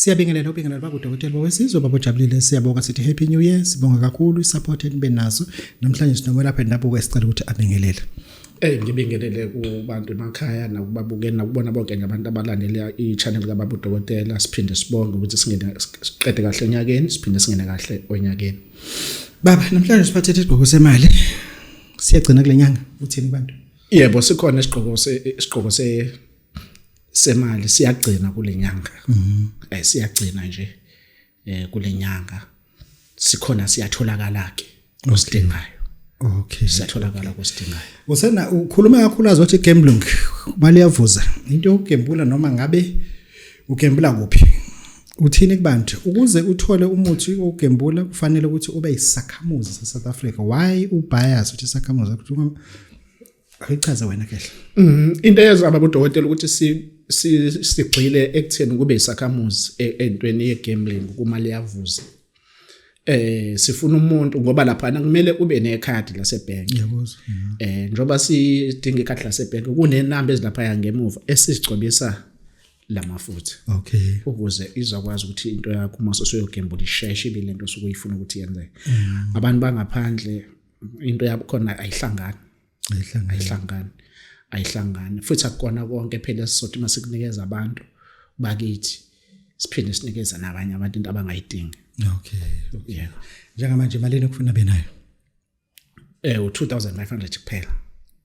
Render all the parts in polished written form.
Siyabingelela ubingelela baba udokotela wesizwe baba ujabulile, siyabonga, sithi happy new year. Sibonga kakhulu isupport enibe naso namhlanje. Sinomelaphi wendabuko esicela ukuthi abingelele. Ngibingelele kubantu emakhaya nakubabukeli nakubona bonke nje abantu abalandela i-channel kababa udokotela. Siphinde sibonge ukuthi singene siqede kahle onyakeni, siphinde singene kahle onyakeni. Baba, namhlanje siphathe isigqoko semali, siyagcina kule nyanga, uthini kubantu? Yebo, sikhona isigqoko isigqoko semali, siyagcina kule nyanga. Siyagcina nje kule nyanga. Sikhona, siyatholakala ke osidingayo. Siyatholakala kosidingayo. Usena ukhuluma kakhulu azothi gambling, imali iyavuza, into yokugembula, noma ngabe ugembula kuphi, uthini kubantu? Ukuze uthole umuthi wokugembula kufanele ukuthi ube isakhamuzi se-South Africa. Why ubias ukuthi isakhamuzi? Ayichaze wena kehle. Into eyenza baba udokotela ukuthi si sigxile ekutheni kube isakhamuzi entweni ye-gambling kumali yavuza. Sifuna umuntu ngoba lapha kumele ube nekhadi lasebank. Ngiyakuzwa. Njoba sidinga ikhadi lasebank, kunenamba ezilapha ngemuva esizigcobisa lamafutha. Ukuze izokwazi ukuthi into yakho uma usuyogembula isheshe ibe lento osuke uyifuna ukuthi yenzeke. Abantu bangaphandle into yabo khona ayihlangani. Ayihlangani. Ayihlangani, ayihlangani, futhi akukona konke phela esizothi uma sikunikeza abantu bakithi siphinde sinikeza nabanye abantu into abangayidingi. Yeah. Njengamanje malini okufuna benayo? U2500 kuphela.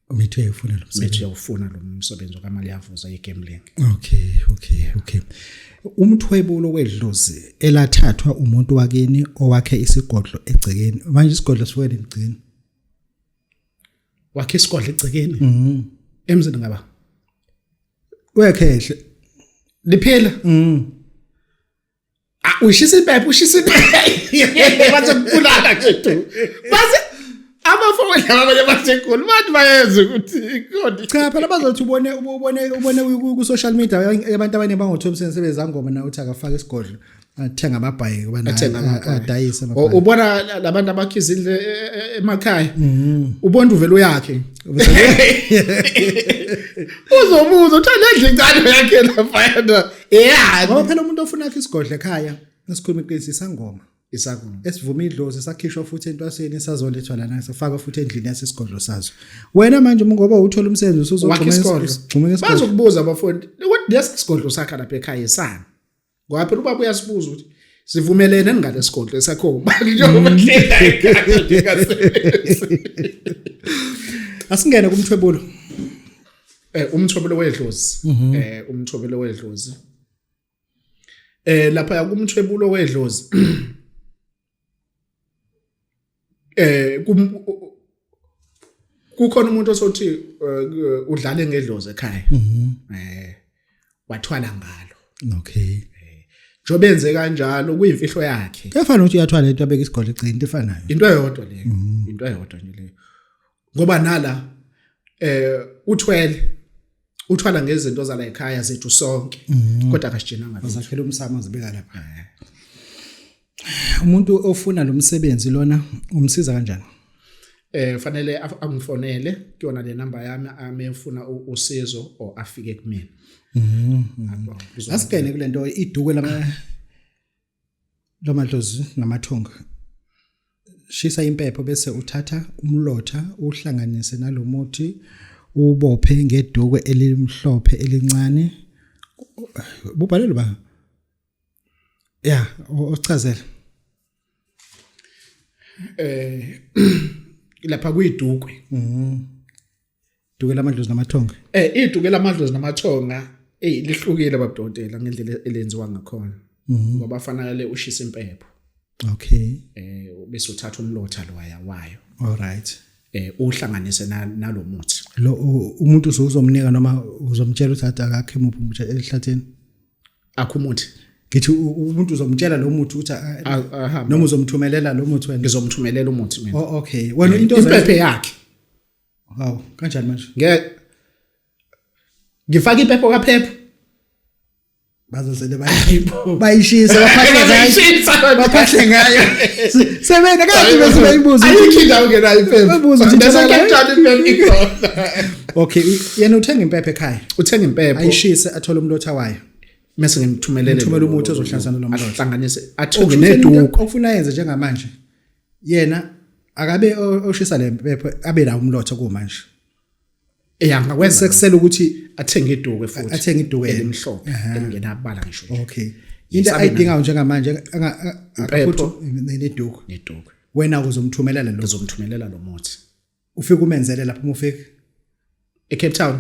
Umithi uyayifuna lo msebenzi? Mithi uyawufuna lo msebenzi kamali yavuza ye-gambling. Okay. Umthwebulo wedlozi elathathwa umuntu wakini owakhe isigodlo egcekeni. Manje isigodlo siwele egcekeni. Wakhe isigodlo egcekeni? Emzini ngaba? Uyakhehle. Liphila? Ah, ushisa impepho, ushisa impepho. Bathi kubulala nje tu. Base abafowethu laba abanye basenkulu bathi bayenza ukuthi ikhona. Cha phela bazothi ubone ku social media abantu abaningi bangothola umsebenzi sebezangoma na uthi akafake isigodlo, athenga amabhayi kuba Athenga amabhayi. adayise amabhayi. Ubona labantu abakha izindlu emakhaya. Ubona uvela uyakhe. Uzobuza uthi le ndlu incane yakhe lapha. Yeah. Ngoba phela umuntu ofuna akhe isigodlo ekhaya, esikhuluma iqiniso, isangoma. Isangoma. Esivuma idlozi, sakhishwa futhi entwaseni, sazolethwa lana, safakwa futhi endlini yasesigodlo sazo. Wena manje ngoba uthola umsebenzi Wakhe usuzogxuma isigodlo. Sigxuma isigodlo. Bazokubuza abafundi ukuthi lesi sigodlo sakha lapha ekhaya isani. Ngoba phela ubaba uyasibuza ukuthi sivumelene ngale sigodlo esakho njengoba hlela ekhaya njengasebenzi. Asingene kumthwebulo. Umthwebelo wedlozi. Umthwebelo wedlozi. Lapha kumthwebulo wedlozi kukhona umuntu osothi udlale ngedlozi ekhaya. Wathwala ngalo. Njobe enze kanjalo kuyimfihlo yakhe. Kuyafana ukuthi uyathwala into abeka isigodlo egcini, into efanayo. Into eyodwa leyo. Into eyodwa nje leyo. Ngoba nala uthwele uthwala ngezinto zala ekhaya zethu sonke, kodwa akasitshenanga lutho. Uzakhela umsamo, azibeka lapha. Umuntu ofuna lo msebenzi lona umsiza kanjani? Fanele angifonele kuyona le number yami amefuna usizo or afike kumina. Yabo, Asigene kulento iduku lama lamadlozi namathonga. Shisa impepho bese uthatha umlotha uhlanganise nalomuthi, ubophe ngedukwe elimhlophe elincane. Bubhalelwe ba? Ya, ochazela. Lapha kuyidukwe. Duke lamadlozi namathonga. Iduke lamadlozi namathonga lihlukile babudokotela ngendlela elenziwa ngakhona. Ngoba fanele ushise impepho. Bese uthatha umlotha loya wayo. All right. Uhlanganise nalomuthi. Lo umuntu uzomnika noma uzomtshela ukuthi athi akakhe muphi umuthi ehlathini? Akho umuthi. Ngithi umuntu uzomtshela lo muthi ukuthi Ahambe. Noma uzomthumelela lo muthi wena? Ngizomthumelela umuthi mina. Oh, okay. Wena into Impephe yakhe. Hawu, kanjani manje? Ngifaka impepho kaphepho. Bazozele bayishisa, baphahle ngayo. Bayishisa. Baphahle ngayo. Sebena kade bese bayibuza. Ayikho indawo ngenayo impepho. Babuza ukuthi Bese itholakala- kanjani impepho ikhona. Okay, yena uthenga impepho ekhaya. Uthenga impepho. Ayishise, athole umlotha wayo. Mase ngimthumelele Ngithumela umuthi ozohlanganisa lo mlotha. Ahlanganise athunge neduku. Okufuna yenze njengamanje. Yena akabe oshisa le mpepho abe la umlotha kumanje. Yeah, ngakwenza. Sekusela ukuthi athenge iduku futhi. Athenge iduku elimhlophe elingenabala ngisho. Okay. Into ayidingayo njengamanje akafuthi neduku. Neduku. Wena uzomthumelela lo. Ngizomthumelela lo muthi. Ufike umenzele lapho uma ufika eCape Town.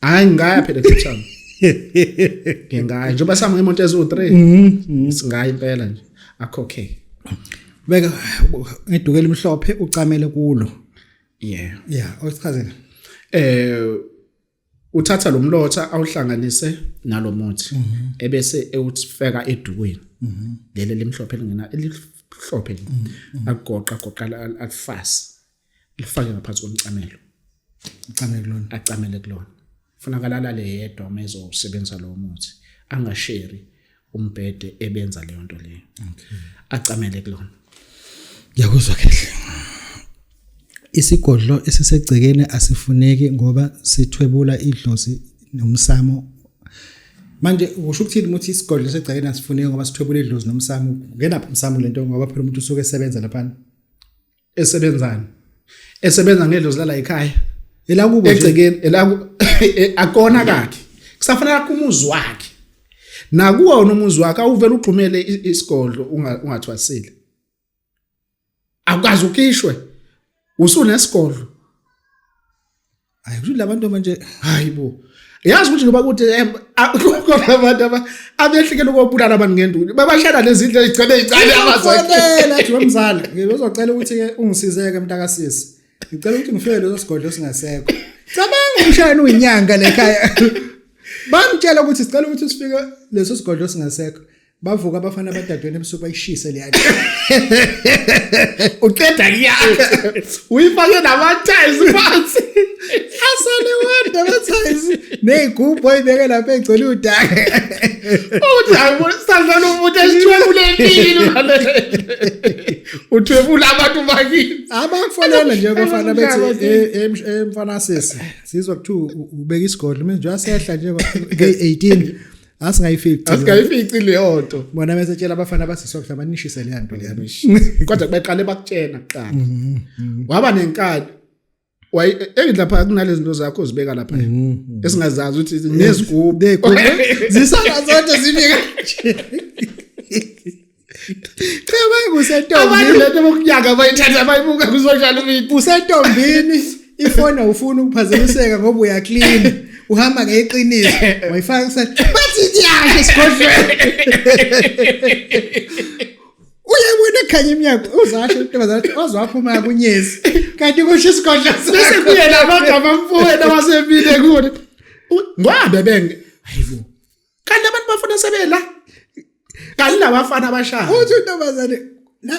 Hayi, ngaya phela eCape Town. Ngingaya njengoba sami ngemoto eziwu3. Singaya impela nje. Akho okay. Beka ngeduku elimhlophe ucamele kulo. Yeah. Yeah, awusichazele. Uthatha lo mlotha awuhlanganise nalomuthi ebese ewufeka edukwini. Leli limhlophe lingena elihlophe akugoqa goqa alifasi. Lifake ngaphansi komcamelo. Ucamele kulona. Acamele kulona. Kufuneka alale yedwa uma ezosebenzisa lo muthi. Angasheri umbhede ebenza leyo nto leyo. Okay. Acamele kulona. Ngiyakuzwa kahle. Isigodlo esisegcekeni asifuneki ngoba sithwebula idlozi nomsamo. Manje usho ukuthini ukuthi isigodlo esegcekeni asifuneki ngoba sithwebula idlozi nomsamo? Ngena phi umsamo lento ngoba phela umuntu usuke esebenza lapha. Esebenzani? Esebenza ngedlozi lala ekhaya. Elakubo nje. Egcekeni elaku akona kakhe. Kusafanele akumuzi wakhe. Nakuwona umuzi wakhe awuvela ugxumele isigodlo ungathwasile. Awukazi ukhishwe. Usunesigodlo. Hayi kusho labantu manje hayibo. Yazi ukuthi ngoba kuthi kukhona abantu abehlekela ukubulala abantu ngenduku. Babashada lezindlu ezigcwele izicane abazofonela athi wemzala ngizocela ukuthi ke ungisizeke mntakasisi. Ngicela ukuthi ngifike leso sigodlo singasekho. Cabanga umshayeli uyinyanga lekhaya. Bamtshela ukuthi sicela ukuthi sifike leso sigodlo singasekho. Bavuka abafana abadadweni ebusuku bayishise leya. Uqeda kuyakha. Uyifake nama-tiles phansi. Asale wodwa ama-tiles. Nezigubhu oyibeke lapha egcwele udaka. Uthi hayibo sadlala umuntu esithwebulekile. Uthwebula abantu bakini. Abakufonela nje abafana bethi mfana sisi sizwa kuthiwa ubeka isigodlo manje uyasehla nje nge-18 asingayifici Asingayifici leyo nto. Bona bese tshela abafana abasiswa abanishise leya nto leya. Kodwa beqale bakutshena kuqala. Waba nenkani. Wayi engidla kunalezi zinto zakho uzibeka lapha. Esingazazi ukuthi nezigubhu. Zisala zonke zifika. Cha bayi Abantu lento bokunyaka bayithatha bayibuka ku social media. Usentombini ifoni awufuni ukuphazamiseka ngoba uyaclean. Uhamba ngeqiniso wayifaka kusele bathi nyaka esigodlweni. Uyabona khanya iminyaka uzasho intombazane athi ozaphuma kunyezi kanti kusho isigodlo Bese kuye lamagama mfowethu abasebile kude. Ngwabe benge. Hayibo. Kanti abantu bafuna sebela. Kanti labafana abashaya. Uthi intombazane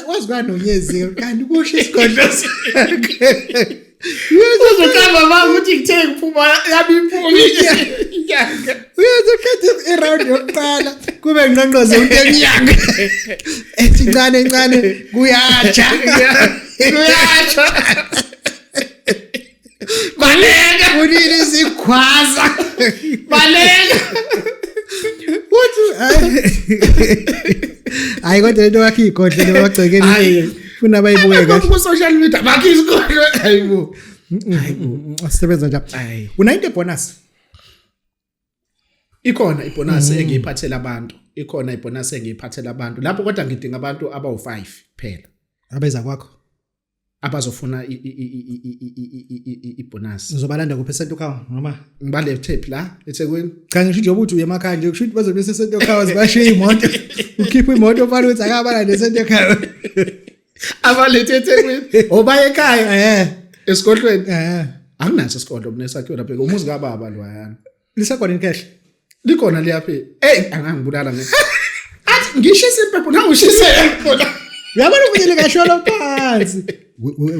wazi kwanonyezi kanti kusho isigodlo sakhe. Uzoqamba mama ukuthi ngithe ngiphuma yami iphumi. Uyazi ukhetha iround yokuqala kube ngqongqoze umuntu emnyango. Ethi ncane ncane kuyatsha. Kuyatsha. Baleka. Kunini isikhwaza. Baleka. Uthi hayi kodwa lento yakhe igodle le bagcekeni. Hayi. Funa bayibuke kahle. Ku social media bakhe isigodlo. Hayibo. Hayibo. Asebenza nje. Hayi. Una into bonus. Ikhona ibonus engiyiphathela abantu. Ikhona ibonus engiyiphathela abantu. Lapho kodwa ngidinga abantu abawu5 phela. Abeza kwakho. Abazofuna ibonus. Uzobalanda kuphi eSento noma ngibale tape la eThekwini? Cha ngisho nje ukuthi uye emakhaya nje kusho ukuthi bazobe beseSento House bashiye imoto. Ukhipha imoto ufana ukuthi akabala neSento House. Abalethe eThekwini. Obaye ekhaya. Esigodlweni. Anginaso isigodlo mina esakhiwe lapha umuzi kababa lo yana. Lisekhona inkehle. Likhona liyaphi? Hey angangibulala ngeke. Athi ngishisa impepho nangushise khona. Uyabona ukuthi likasholo phansi.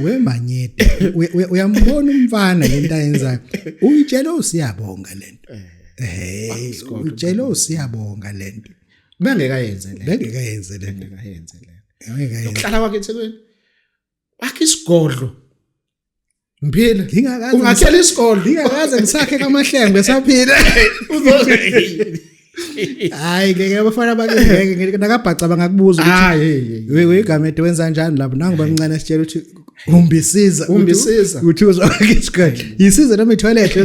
Wemanyede uyambona umfana lento ayenzayo. Uyitshela usiyabonga lento. Uyitshela usiyabonga lento. Bengekayenze le. Bengekayenze le. Bengekayenze le. Ukuhlala kwakhe eThekwini. Wakhe isigodlo. Ngiphila. Ngingakaze ungathela isigodlo. Ngingakaze ngisakhe kaMahlengo esaphila. Hayi ngeke abafana bakhe ngeke nakabhaca bangakubuza ukuthi hayi wegamede wenza njani lapho nangu bamncane sitshela ukuthi umbisiza umbisiza uthi uzwakhe isigodlo yisiza noma itoilet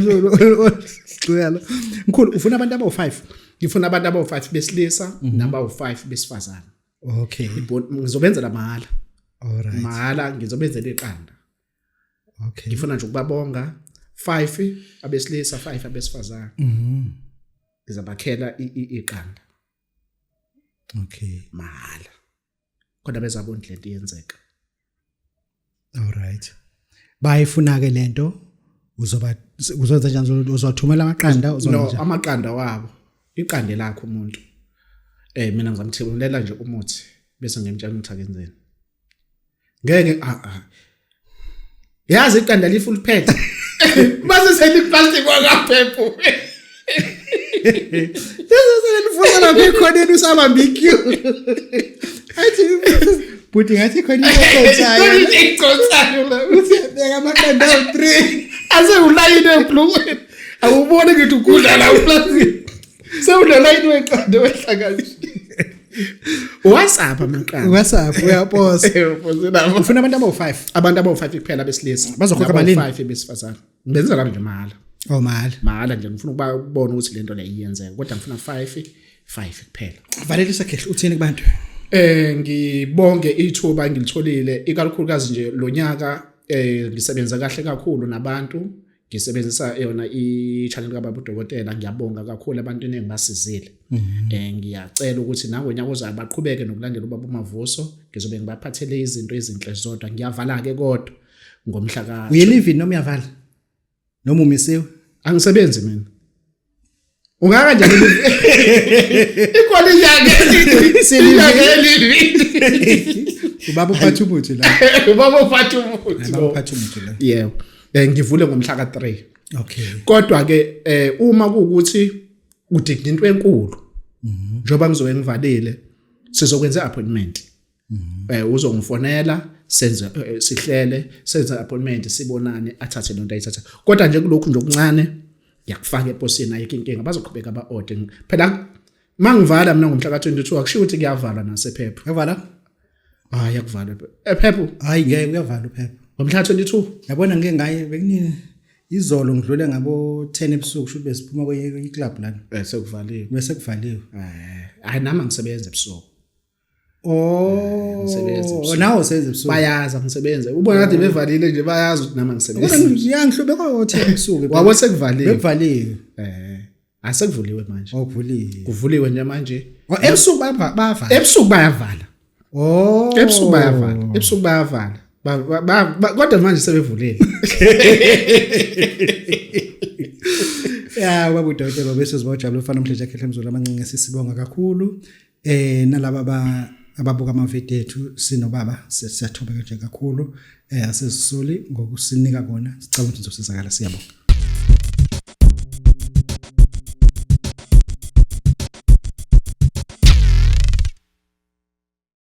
uyalo mkhulu ufuna abantu abawu5 ngifuna abantu abawu5 besilisa nabawu5 besifazane. Okay, ngizobenzela mahhala. Alright, mahhala ngizobenzela iqanda. Okay, ngifuna nje ukubabonga 5 abesilisa 5 abesifazane. Ngizabakhela iqanda. Okay, mahhala kodwa bezabona lento iyenzeka. Alright, bayifuna ke lento uzoba uzokwenza njani? Uzothumela amaqanda? No, amaqanda wabo, iqande lakho umuntu mina ngizamthumelela nje umuthi bese ngiyamtshela ukuthi akenzeni. Ngeke yazi iqanda lifu liphethe mase seliplastic wakaphepho leso selifuza lapha ekhoneni usabamba iq athi buti ngathi khona into econsayo la uthi beka amaqanda awu3 ase ulayini ebhlukweni awubone ngithi ugudla la uplastic sewunolayini weqanda wehla kanje. WhatsApp amaqanda. WhatsApp uyaposa. Ufuna abantu abawu5? Abantu abawu5 kuphela besilisa. Bazokhokha malini? 5 besifazane. Ngibenza nje mahhala. Oh mahhala. Mahhala nje ngifuna ukubona ukuthi lento le iyenzeka kodwa ngifuna 5 kuphela. Valelisa khehle uthini kubantu? Ngibonge ithuba ngilitholile ikakhulukazi nje lo nyaka ngisebenza kahle kakhulu nabantu. Ngisebenzisa yona i-channel kaBaba uDokotela. Ngiyabonga kakhulu abantu engibasizile. Ngiyacela ukuthi nangonyaka ozayo baqhubeke nokulandela uBaba uMavuso. Ngizobe ngibaphathele izinto ezinhle zodwa. Ngiyavala ke kodwa ngomhla ka Uyelive noma uyavala? Noma umisiwe? Angisebenzi mina. Ungaka njani ikhona inyanga selive. Ubaba uphatha umuthi la. Ubaba uphatha umuthi. Ubaba uphatha umuthi la. Yebo. Ngivule ngomhla ka3. Okay. Kodwa ke uma kuukuthi udinga into enkulu. Njengoba ngizobe ngivalile sizokwenza appointment. Uzongifonela senze sihlele senze appointment sibonane athathe lento ayithatha. Kodwa nje kulokhu nje okuncane ngiyakufaka eposini ayikho inkinga bazoqhubeka ba order. Phela mangivala mina ngomhla ka22 akushiwo ukuthi kuyavalwa nasephepha. Kuyavala? Hayi akuvalwa ephepha. Hayi ngeke kuyavalwa uphepha. Ngomhla 22. Yabona ngeke ngaye bekunini izolo ngidlule ngabo 10 ebusuku shuthi besiphuma kwenye iclub lana. Sekuvaliwe. Bese kuvaliwe. Hayi nami ngisebenza ebusuku. Oh, ngisebenza. Nawo usebenza ebusuku. Bayazi ngisebenza. Ubona kade bevalile nje bayazi ukuthi nami ngisebenza. Kodwa ngiyangihlube ko 10 ebusuku. Wabo sekuvaliwe. Bekuvaliwe. Asekuvuliwe manje. Okuvuliwe. Kuvuliwe nje manje. Ebusuku bayavala. Ebusuku bayavala. Oh. Ebusuku bayavala. Ebusuku bayavala. Kodwa manje sebevulile. Ya baba uDokotela bese sibojabula ufana umhleja khehle mzulu amancinci sisibonga kakhulu. Nalaba ababuka amavidiyo ethu sinobaba siyathobeka nje kakhulu. Asizisoli ngokusinika kona sicabanga ukuthi nizosizakala siyabonga.